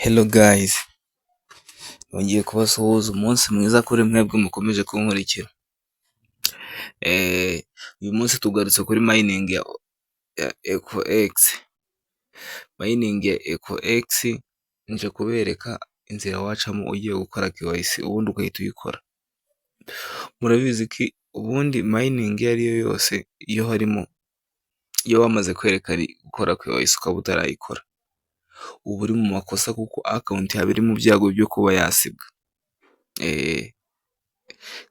Hello guys, nongeye kubasuhuza umunsi mwiza kuri mwebwe mukomeje kunkurikira. Uyu munsi tugarutse kuri mining ya EcoX. Mining ya EcoX nje kubereka inzira wacamo ugiye gukora KYC ubundi ugahita uyikora. Murabizi ko ubundi mining iyo ari yo yose iyo harimo iyo wamaze kwereka gukora KYC ukaba utarayikora, uba uri mu makosa kuko account yawe iri mu byago byo kuba yasibwa.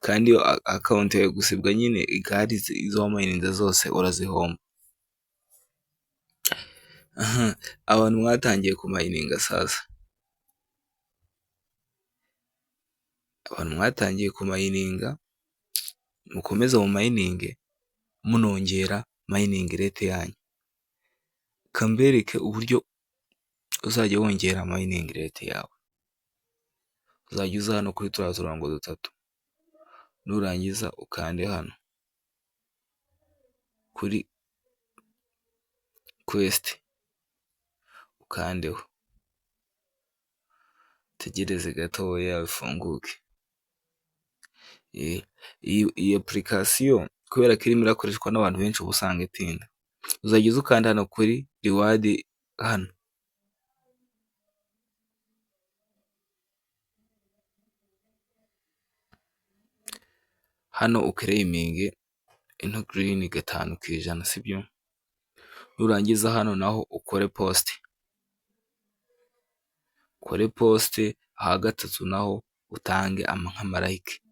Kandi iyo account yawe gusibwa nyine igare izo wamayininze zose urazihomba. Abantu mwatangiye kumayininga sasa, abantu mwatangiye kumayininga mukomeze mumayininge munongera mining rate yanyu. Reka mbereke uburyo uzajya wongera mining rate yawe. Uzajya uza hano kuri turiya turongo dutatu, nurangiza ukande hano kuri quest ukandeho, utegereze gatoya bifunguke. Iyi application kubera ko irimo irakoreshwa n'abantu benshi uba usanga itinda. Uzajya uza ukanda hano kuri reward hano. Hano uclaiminge ino green 5%, sibyo? Nurangiza hano naho ukore post. Ukore post, aha gatatu naho utange nk'ama like.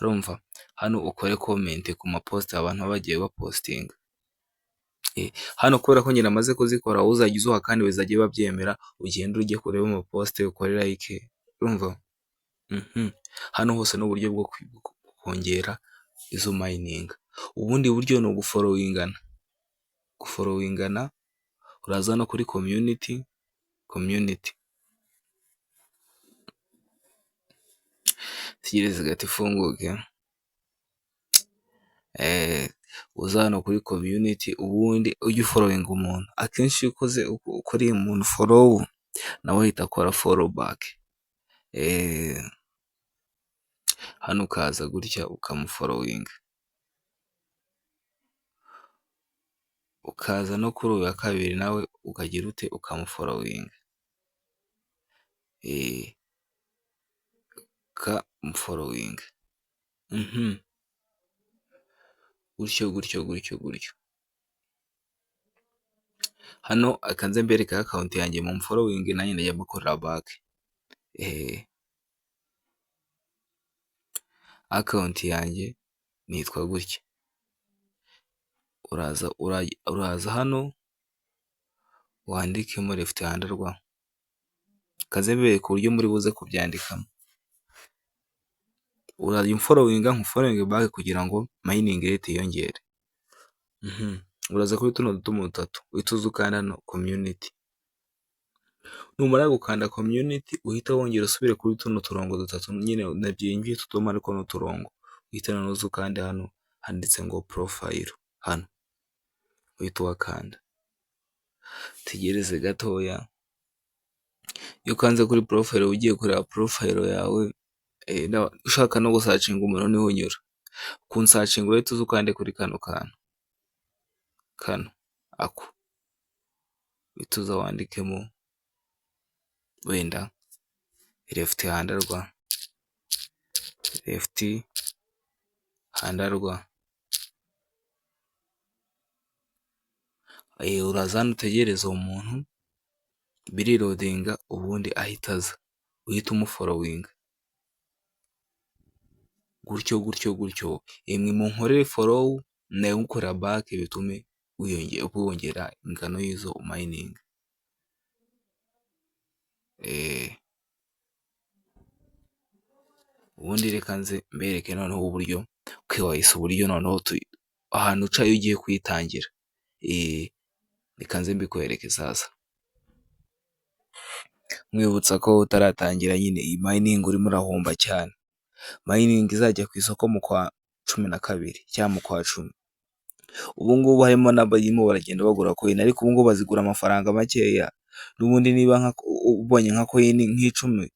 Urumva? Hano ukore comment ku ma post abantu baba bagiye bapostinga. Hano kubera ko njye namaze kuzikora, wowe uzajya uzuha kandi bizajya babyemera, ugende ujye kureba ama post ukore like, urumva? Hano hose ni uburyo bwo kongera izo mining. Ubundi buryo ni ugufollowingana. Gufollowingana, uraza hano kuri community, community. Tegereza gato ifunguke. Uza hano kuri community ubundi ujye ufollowinga umuntu. Akenshi iyo ukoze ukoreye umuntu follow, nawe ahita akora follow back. Hano ukaza gutya ukamufollowinga. Ukaza no kuri uyu wa kabiri nawe ukagira ute ukamufollowinga. Ukamufollowinga. Gutyo gutyo gutyo gutyo. Hano reka nze mbereke account yanjye mumfollowinge nanjye ndajya mbakorera back. Account yanjye nitwa gutya. Uraza hano wandikemo left hand rwa. Reka nze mbereke uburyo muri buze kubyandikamo. Urajya umfollowinga nkufollowinge back kugira ngo mining rate yiyongere. Uraza kuri tuno tudomo dutatu, uhite uza ukanda hano community. Numara gukanda community uhite wongera usubire kuri tuno turongo dutatu nyine nabyinjiye utudomo ariko ni uturongo. Uhite noneho uza ukande hano handitse ngo profile hano. Uhite uhakanda. Utegereze gatoya. Iyo ukanze kuri profile uba ugiye kureba profile yawe, ushaka no gusearchinga umuntu niho unyura. Kunsearchinga urahita uza ukande kuri kano kantu. Kano, ako. Uhite uza wandikemo wenda left hand rwa, left hand rwa. Uraza hano utegereze uwo muntu, biriloadinga ubundi ahita aza. Uhite umufollowinga. Gutyo gutyo gutyo. Emwe munkorere follow nawe ngukorera back bitume wongera ingano y'izo umayininga. Ubundi reka nze mbereke noneho uburyo KYC, uburyo noneho ahantu uca iyo ugiye kuyitangira. Reka nze mbikwereke sasa. Nkwibutsa ko utaratangira nyine iyi mining urimo urahomba cyane. Mining izajya ku isoko mu kwa 12 cyangwa mu kwa 10. Ubu ngubu harimo n'abarimo baragenda bagura coin ariko ubu ngubu bazigura amafaranga makeya. N'ubundi niba ubonye nka coin nk'icumi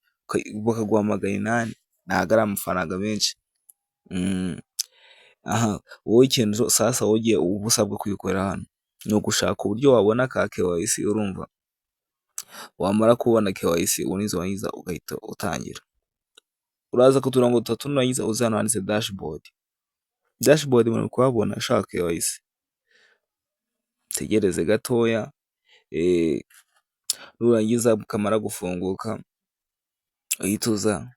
bakaguha 800, ntabwo ari amafaranga menshi. Aha wowe ikintu sasa wowe ugiye uba usabwa kwikorera hano ni ugushaka uburyo wabona ka KYC, urumva? Wamara kubona KYC, ubundi warangiza ugahita utangira. Uraza ku turongo dutatu, nurangiza uze hano handitse dashboard. Dashboard muri kuhabona, ushaka KYC. Utegereze gatoya, nurangiza kamara gufunguka uhite uza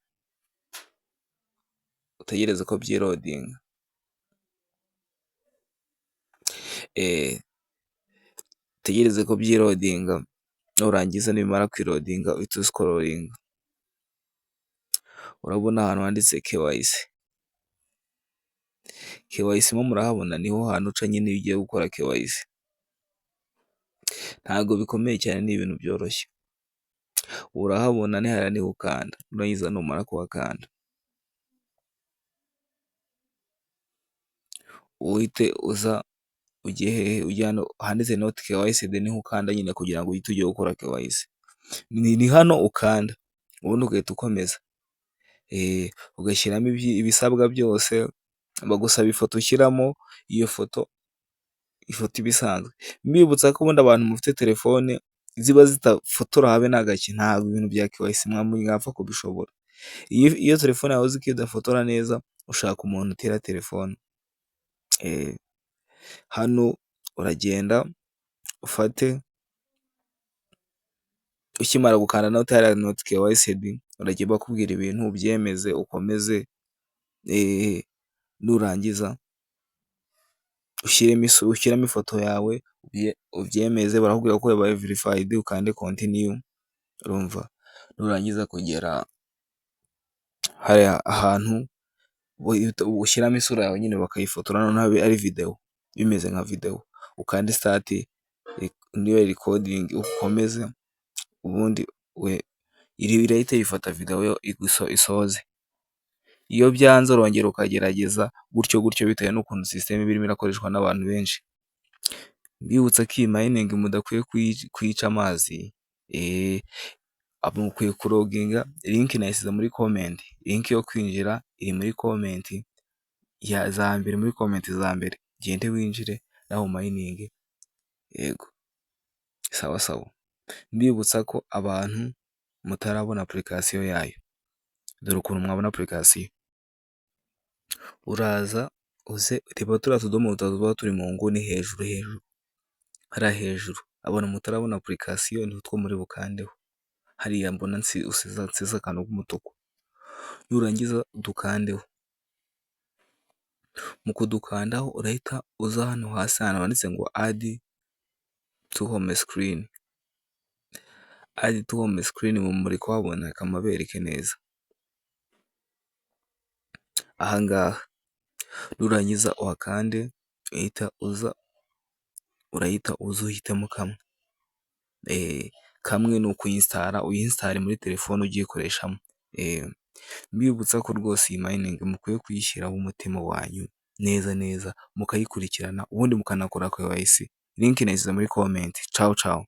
utegereze ko byiloadinga. Utegereze ko byiloadinga, nurangiza nibimara kwiloadinga uhite uscrollinga. Urabona ahantu handitse KYC. KYC mo murahabona, niho hantu uca nyine iyo ugiye gukora KYC. Ntabwo bikomeye cyane, ni ibintu byoroshye. Urahabona ni hariya niho ukanda, nurangiza numara kuhakanda uhite uza ujye hehe? Ujye hano handitse not KYC, niho ukanda nyine kugira ngo uhite ujya gukora KYC. Ni hano ukanda ubundi ugahita ukomeza, ugashyiramo ibisabwa byose, bagusaba ifoto ushyiramo, iyo foto, ifoto iba isanzwe. Mbibutsa ko ubundi abantu mufite telefone ziba zidafotora habe na gake, ntabwo ibintu bya KYC mwapfa kubishobora. Iyo telefone yawe uzi ko idafotora neza, ushaka umuntu utira telefone. Hano uragenda ufate, ukimara gukanda not hariya not KYC, urajya bakubwira ibintu ubyemeze ukomeze, nurangiza ushyiremo ifoto yawe ubyemeze, barakubwira ko yabaye verified, ukande continue, urumva? Nurangiza kugera hariya ahantu ushyiramo isura yawe nyine bakayifotora, noneho ari video, bimeze nka video, ukande start niba recording ukomeze, ubundi irahita yifata video isoze. Iyo byanze urongera ukagerageza gutyo gutyo, bitewe n'ukuntu system iba irimo irakoreshwa n'abantu benshi. Mbibutsa ko iyi mining mudakwiye kuyica amazi, mukwiye kuloginga, link nayisize muri comment, link yo kwinjira iri muri comment za mbere, muri comment za mbere, ugende winjire nawe umininge, yego sawa sawa. Mbibutsa ko abantu mutarabona application yayo, dore ukuntu mwabona application. Uraza uze reba turiya tudomo dutatu tuba turi mu nguni hejuru hejuru, hariya hejuru, abantu mutarabona application nitwo muri bukandeho, hariya mbona nsize akantu k'umutuku, nurangiza udukandeho. Mu kudukandaho urahita uza hano hasi ahantu handitse ngo add to home screen. Add to home screen muri kuhabona, reka mpabereke neza. Aha ngaha nurangiza uhakande, uhita uza, urahita uza uhitemo kamwe. Kamwe ni ukuyinstalla, uyinstalle muri telefone ugiyikoreshamo. Mbibutsa ko rwose iyi mining mukwiye kuyishyiraho umutima wanyu neza neza, mukayikurikirana, ubundi mukanakora KYC. Link nayisize muri comment. Cawu cawu.